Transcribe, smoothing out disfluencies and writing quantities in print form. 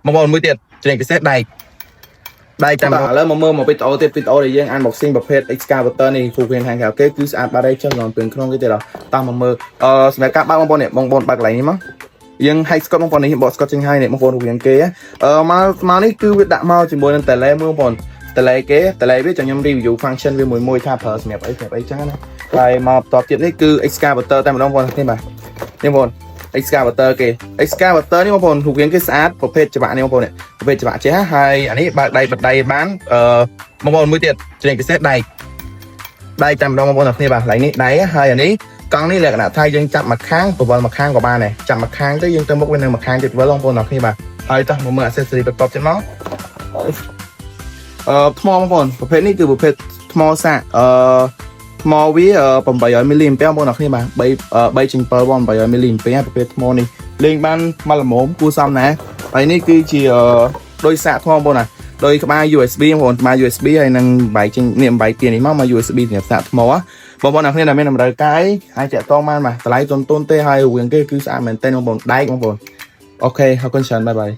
បងប្អូនមួយទៀតចំណេញពិសេសដែកដែកតាម បាទឥឡូវមកមើលមកវីដេអូទៀតវីដេអូដែលយើង unboxing ប្រភេទ excavator នេះគូគ្រានខាងក្រៅគេគឺស្អាតបាត់ហើយចឹងដល់ពឿនក្នុងគេទៀតតោះមកមើលអឺសម្រាប់ការបើកបងប្អូននេះបងប្អូនបើកកន្លែងនេះមកយើងហែកស្កុតបងប្អូននេះបកស្កុតចេញហើយនេះបងប្អូនរូបរាងគេអឺមកមកនេះគឺវាដាក់មកជាមួយនឹងតេឡេមួយបងប្អូនតេឡេគេតេឡេវាចាំខ្ញុំ review function វាមួយមួយថាប្រើសម្រាប់អីសម្រាប់អីចឹងណាហើយមកបន្ទាប់ទៀតនេះគឺ excavator តែម្ដងបងប្អូននេះបាទនេះបងប្អូន excavator គេ excavator នេះបងប្អូនរូបរាងគេស្អាតប្រភេទច្បាក់នេះបងប្អូននេះប្រភេទច្បាក់ចេះហើយអានេះបើកដៃបិទដៃបានអឺបងប្អូនមួយទៀតចំណេញពិសេសដែកដែកតែម្ដងបងប្អូនទាំងគ្នាបាទកន្លែងនេះដែកហើយអានេះកង់នេះលក្ខណៈថាយើងចាប់មកខាងពវល់មកខាងក៏បានដែរចាប់មកខាងទៅយើងទៅមុខវានៅមកខាងទៀតវិលបងប្អូនទាំងគ្នាបាទហើយតោះមកមើល accessory បន្ទាប់ទៀតមកអឺថ្មបងប្អូនប្រភេទនេះគឺប្រភេទថ្មសាកអឺថ្មវា800មីលីអាំពែបងប្អូនទាំងគ្នាបាទ3 3.7វ៉ុល800មីលីអាំពែប្រភេទថ្មនេះលេងបានមកល្មមគួរសមណាស់ហើយនេះគឺជាដោយសាកថ្មបងប្អូនណាដោយក្បាល USB បងប្អូនក្បាល USB ហើយនឹងបែកចេញនេះបែកពីនេះមកមក USB សម្រាប់សាកថ្មបងប្អូនអ្នកគ្នាដែលមានតម្រូវការអីអាចតាក់ទងបានបាទតម្លៃទន់ទន់ទេហើយរឿងគេគឺស្អាតមែនទែនបងប្អូនដែកបងប្អូន OK អរគុណច្រើន bye bye.